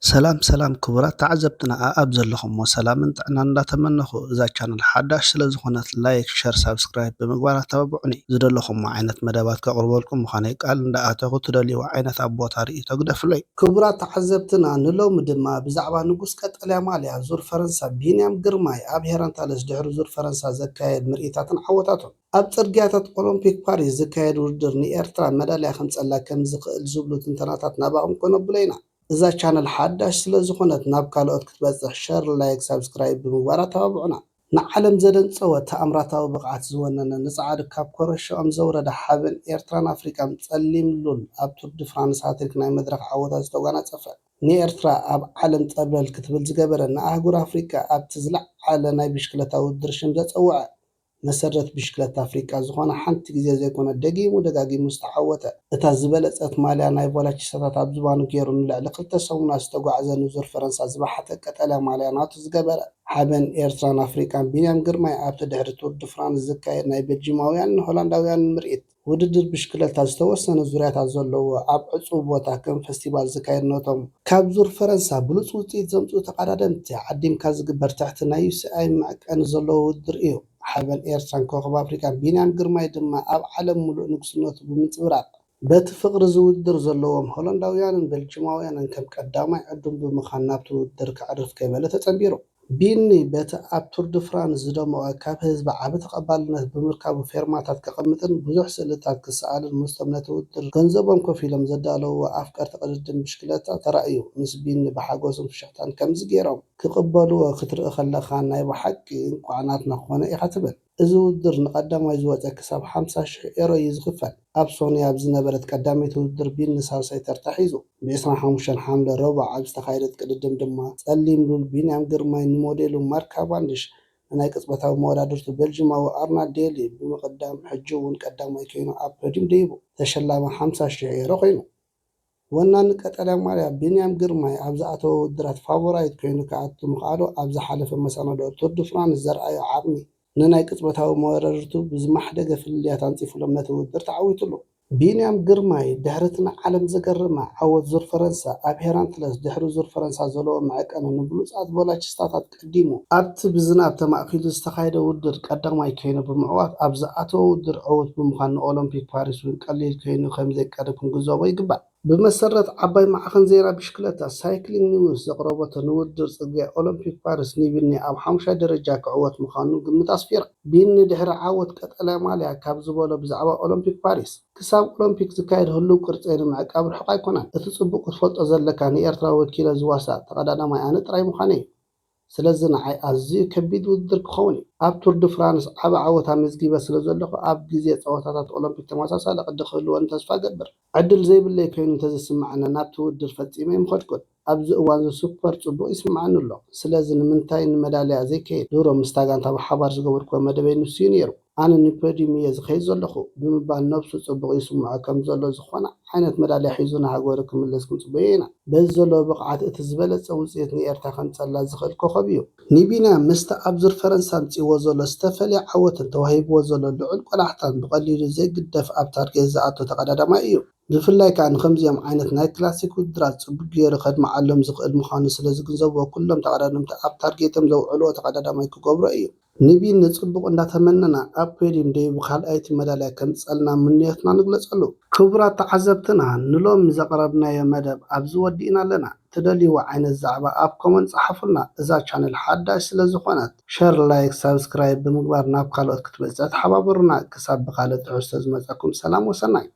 ሰላም ሰላም ክቡራት ተዓዘብትና ኣኣብ ዘለኹሞ ሰላምን ጥዕናን እንዳተመነኹ፣ እዛ ቻነል ሓዳሽ ስለ ዝኾነት ላይክ፣ ሸር፣ ሳብስክራይብ ብምግባር ኣተባብዑኒ። ዝደለኹሞ ዓይነት መደባት ከቕርበልኩም ምዃነይ ቃል እንዳኣተኹ፣ ትደልይዎ ዓይነት ኣብ ቦታ ርእይቶ ግደፉለይ። ክቡራት ተዓዘብትና፣ ንሎሚ ድማ ብዛዕባ ንጉስ ቀጠልያ ማልያ ዙር ፈረንሳ ቢንያም ግርማይ ኣብ ሄራንታለስ ድሕሪ ዙር ፈረንሳ ዘካየድ ምርኢታትን ዓወታቱን፣ ኣብ ጽርግያታት ኦሎምፒክ ፓሪስ ዝካየድ ውድድር ንኤርትራ መዳልያ ከምጸላ ከም ዝኽእል ዝብሉ ትንተናታት ናባኹም ከነብሎ ኢና። እዛ ቻነል ሓዳሽ ስለ ዝኾነት ናብ ካልኦት ክትበጽሕ ሸር፣ ላይክ፣ ሳብስክራይብ ብምግባር ኣተባብዑና። ንዓለም ዘደንጸወ ተኣምራታዊ ብቕዓት ዝወነነ ንጻዕሪ ካብ ኮረሻኦም ዘውረደ ሓበን ኤርትራን ኣፍሪቃን ጸሊም ሉል ኣብ ቱር ድ ፍራንስ ሃትሪክ ናይ መድረኽ ዓወታት ዝተጓናጸፈ፣ ንኤርትራ ኣብ ዓለም ጠብለል ክትብል ዝገበረ፣ ንኣህጉር ኣፍሪቃ ኣብቲ ዝለዓለ ናይ ብሽክለታ ውድድር ሽም ዘጸውዐ፣ መሰረት ብሽክለታ ኣፍሪቃ ዝኾነ ሓንቲ ግዜ ዘይኮነ ደጊሙ ደጋጊሙ ዝተዓወተ፣ እታ ዝበለጸት ማልያ ናይ ቮላቺስታታት ኣብ ዝባኑ ገይሩ ንልዕሊ ክልተ ሰሙናት ዝተጓዕዘ ንዙር ፈረንሳ ዝበሓተ ቀጠልያ ማልያ ናቱ ዝገበረ ሓበን ኤርትራን ኣፍሪቃን ቢንያም ግርማይ ኣብቲ ድሕሪ ቱር ድ ፍራንስ ዝካየድ ናይ ቤልጂማውያንን ሆላንዳውያንን ምርኢት ውድድር ብሽክለታ ዝተወሰነ ዙርያታት ዘለዎ ኣብ ዕጹው ቦታ ከም ፈስቲቫል ዝካየድ ነቶም ካብ ዙር ፈረንሳ ብሉጽ ውጽኢት ዘምጽኡ ተቐዳደምቲ ዓዲምካ ዝግበር ትሕቲ ናይ ዩ ሲ ኣይ መዕቀኒ ዘለዎ ውድድር እዩ። ሓበን ኤርትራን ኮኸብ ኣፍሪቃን ቢንያም ግርማይ ድማ ኣብ ዓለም ምሉእ ንጉስነቱ ብምንጽብራቕ፣ በቲ ፍቕሪ እዚ ውድድር ዘለዎም ሆላንዳውያንን ቤልጂማውያንን ከም ቀዳማይ ዕዱም ብምዃን ናብቲ ውድድር ከዕርፍ ከይበለ ተጸንቢሩ። ቢኒ በቲ ኣብ ቱር ድ ፍራንስ ዝደመቐ ካብ ህዝቢ ዓቢ ተቐባልነት ብምርካቡ ፌርማታት ከቐምጥን ብዙሕ ስእልታት ክሰኣልን ምስቶም ነቲ ውድድር ገንዘቦም ከፊሎም ዘዳለውዎ ኣፍቀርቲ ቅድድም ብሽክለታ ተራእዩ። ምስ ቢኒ ብሓጎስን ፍሽኽታን ከምዚ ገይሮም ክቕበልዎ ክትርኢ ከለኻ ናይ ብሓቂ እንቋዕ ናትና ኮነ ኢኻ ትብል። እዚ ውድድር ንቐዳማይ ዝወጸ ክሳብ ሓምሳ ሽሕ ኤሮ እዩ ዝኽፈል። ኣብ ሶኒ ኣብ ዝነበረት ቀዳመይቲ ውድድር ቢኒ ሳልሳይ ተርታ ሒዙ። ብ ዕስራን ሓሙሽተን ሓምለ ረቡዕ ኣብ ዝተኻየደት ቅድድም ድማ ጸሊም ሉል ቢንያም ግርማይ ንሞዴሉ ማርክ ካቫንዲሽ ንናይ ቅጽበታዊ መወዳድርቱ ቤልጂማዊ ኣርናልድ ዴሊ ብምቕዳም ሕጂ እውን ቀዳማይ ኮይኑ ኣብ ፖዲዩም ደይቡ። ተሸላሚ ሓምሳ ሽሕ ኤሮ ኮይኑ። ወናኒ ቀጠልያ ማልያ ቢንያም ግርማይ ኣብ ዝኣተወ ውድድራት ፋቮራይት ኮይኑ ክኣቱ ምኽኣሉ ኣብ ዝሓለፈ መሰናድኦ ቱር ድ ፍራንስ ዘርኣዮ ዓቕሚ ንናይ ቅጽበታዊ መወዳድርቱ ብዝማሕደገ ፍልልያት ኣንጺፉሎም ነቲ ውድድር ተዓዊቱሉ። ቢንያም ግርማይ ድሕሪ እቲ ንዓለም ዘገርመ ዓወት ዙር ፈረንሳ ኣብ ሄራንትለስ ድሕሪ ዙር ፈረንሳ ዘለዎ መዐቀኒ ንብሉጻት ቮላቺስታታት ቀዲሙ ኣብቲ ብዝናብ ተማእኪሉ ዝተኻየደ ውድድር ቀዳማይ ኮይኑ ብምዕዋት ኣብ ዝኣተወ ውድድር ዕዉት ብምዃን ንኦሎምፒክ ፓሪስ እውን ቀሊል ኮይኑ ከም ዘይቀርብ ክንግንዘቦ ይግባእ። ብመሰረት ዓባይ ማዕኸን ዜና ብሽክለታ ሳይክሊንግ ኒውስ ዘቕረበቶ ንውድድር ጽርግያ ኦሎምፒክ ፓሪስ ንቢኒ ኣብ ሓሙሻይ ደረጃ ክዕወት ምዃኑ ግምት ኣስፊራ። ቢኒ ድሕሪ ዓወት ቀጠልያ ማልያ ካብ ዝበሎ ብዛዕባ ኦሎምፒክ ፓሪስ ክሳብ ኦሎምፒክ ዝካየድ ህሉው ቅርጸይ ንምዕቃብ ርሑቕ ኣይኮነን። እቲ ጽቡቕ ክትፈልጦ ዘለካ ንኤርትራ ወኪለ ዝዋሳእ ተቐዳዳማይ ኣነ ጥራይ ምዃነይ እዩ። ስለዚ ንዓይ ኣዝዩ ከቢድ ውድድር ክኸውን እዩ። ኣብ ቱር ድ ፍራንስ ዓቢ ዓወት ኣመዝጊበ ስለ ዘለኹ ኣብ ግዜ ጸወታታት ኦሎምፒክ ተመሳሳሊ ቅዲ ክህልወኒ ተስፋ እገብር። ዕድል ዘይብለይ ኮይኑ እንተዝስምዓኒ ናብቲ ውድድር ፈጺመ ኣይምኸድኩን። ኣብዚ እዋንዚ ሱፐር ጽቡቕ ይስምዓኒ ኣሎ። ስለዚ ንምንታይ ንመዳልያ ዘይከይድ? ድሮ ምስታ ጋንታ ብሓባር ዝገበርኩዎ መደበይ ንሱ እዩ ነይሩ። ኣነ ንፖድዩም እየ ዝኸይድ ዘለኹ ብምባል ነብሱ ጽቡቕ ይስምዖ ከም ዘሎ ዝኾነ ዓይነት መዳልያ ሒዙ ንሃገሩ ክምለስ ክንጽበዮ ኢና። በዚ ዘለዎ ብቕዓት እቲ ዝበለጸ ውጽኢት ንኤርትራ ከምጸላ ዝኽእል ኮኸብ እዩ። ንቢንያም ምስቲ ኣብ ዙር ፈረንሳ ኣምጺእዎ ዘሎ ዝተፈልየ ዓወትን ተዋሂብዎ ዘሎ ልዑል ቆላሕታን ብቐሊሉ ዘይግደፍ ኣብ ታርጌት ዝኣቱ ተቐዳዳማይ እዩ። ብፍላይ ከኣ ንኸምዚኦም ዓይነት ናይ ክላሲክ ውድድራት ጽቡቕ ገይሩ ከድምዓሎም ዝኽእል ምዃኑ ስለ ዝግንዘብዎ ኩሎም ተቐዳደምቲ ኣብ ታርጌቶም ዘውዕልዎ ተቐዳዳማይ ክገብሮ እዩ። ንቢኒ ጽቡቕ እንዳተመነና ኣብ ፖድዩም ደይቡ ካልኣይቲ መዳልያ ከምጸልና ምንዮትና ንግለጸሉ። ክቡራት ተዓዘብትና ንሎሚ ዘቕረብናዮ መደብ ኣብዚ ወዲእና ኣለና። ትደልይዎ ዓይነት ዛዕባ ኣብ ኮመንት ጸሓፉልና። እዛ ቻነል ሓዳሽ ስለ ዝኾነት ሸር፣ ላይክ፣ ሳብስክራይብ ብምግባር ናብ ካልኦት ክትበጽሕ ተሓባበሩና። ክሳብ ብኻልእ ትሕዝቶ ዝመጸኩም ሰላም ወሰናይ።